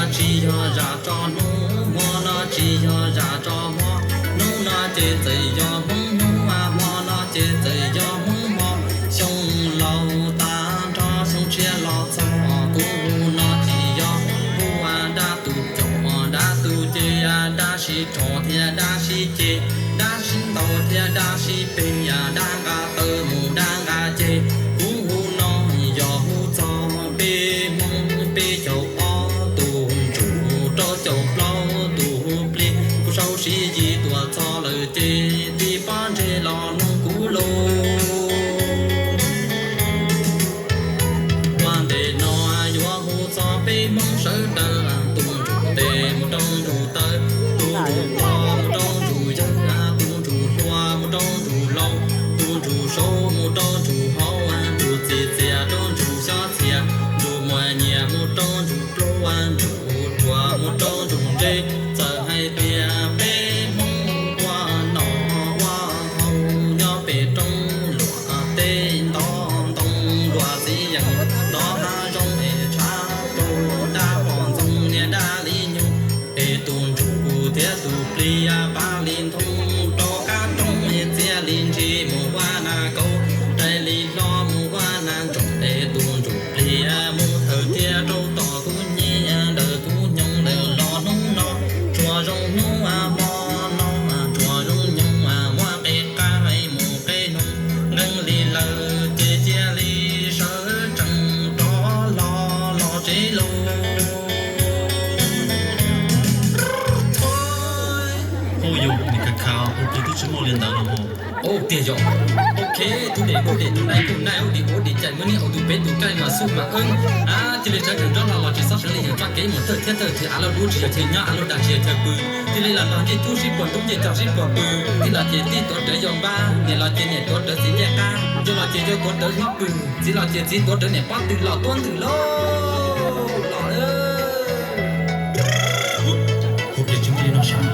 Tsis yog zam tso hnub, hmo no tsis yog zam tso hmo, hnub no ces txawm yog Hmoob hnub, hmo no ces txawm yog Hmoob hmo. Xyoo laus tas nrho xyoo tshiab los txog, kuv hu no tsis yog hu dab tus caum dab tus ces dab sib rho thiab dab sib ceg, dab sib ntaus thiab dab sib peg, dab nqa taw mus dab nqa ceg. Kuv hu no yog hu txog peb Hmoob peb caug ob tus ntsuj rau caum plaub tus plig, kuv sau siv yis tuam txog lawm ces tib pob ntseg los mloog kuv lus. Ua ntej no yuav hu txog peb Hmoob sawv daws, tus ntsuj tes mus rau ntsuj taw, tus ntsuj hlo mus rau ntsuj yawg, tus ntsuj hluas mus rau ntsuj laus, tus ntsuj saud mus rau ntsuj hauv, ntsuj txiv txias rau ntsuj xyob txias, ntsuj muaj nyiaj mus rau ntsuj pluag, ntsuj ruam mus rau ntsuj ntseg. Txawm hais tias peb Hmoob ua noj ua haus nyob pem roob luam teb, ntov ntoo luam txiv yeem, ntov hav zoov es tshav rau dab poj ntxoog niag dab li nyug. Es tus ntsuj thiab tus plig pab li nthoov rau qab roob es txiav li ntsis mus ua nas kaus, rais li hlo mus ua nas ntsoom. Es tus ntsuj plig mus thawj thiab rau tom kuv nyiaj ntawm kuv nyoog lawm los hnub no tsuas zoo hnub hmo no, tsuas zoo nyoog muaj qe qab mus qe noog, nqeeb li lawm ces cia li sawv tsees rov hlo los tsev lauj. Hu yus nim khav khav ua plig twb tsis muaj li ntawd los mas. Tiag yog. Ok, tus dej kuj dej, tus nai kuj nai, ub dim ub dim cais, muaj nij hauv tus peb tus kaij mas xub mas eeb. Cia li sawv tsees rov hlo los tsis txhob sawv li yog txoj kev mus thawj thiab thawj twg, av lub dub tsis yog chaw nyob, av lub dag tsis yog chaw pw. Cia li los nrog ncej tub sib puag ntub, ncej tog sib puag pw. Tij los ces tij tuav rawv yau npab, niam los ces niam tuav rawv txiv ncej qab, ncauj los ces ncauj tuav rawv hlob pw, txiv los ces txiv tuav rawv niam pob tw los tuab ntwm lauj. Los lawm. Hu plig tsis muaj li no sav.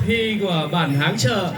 Thi của bản háng chợ.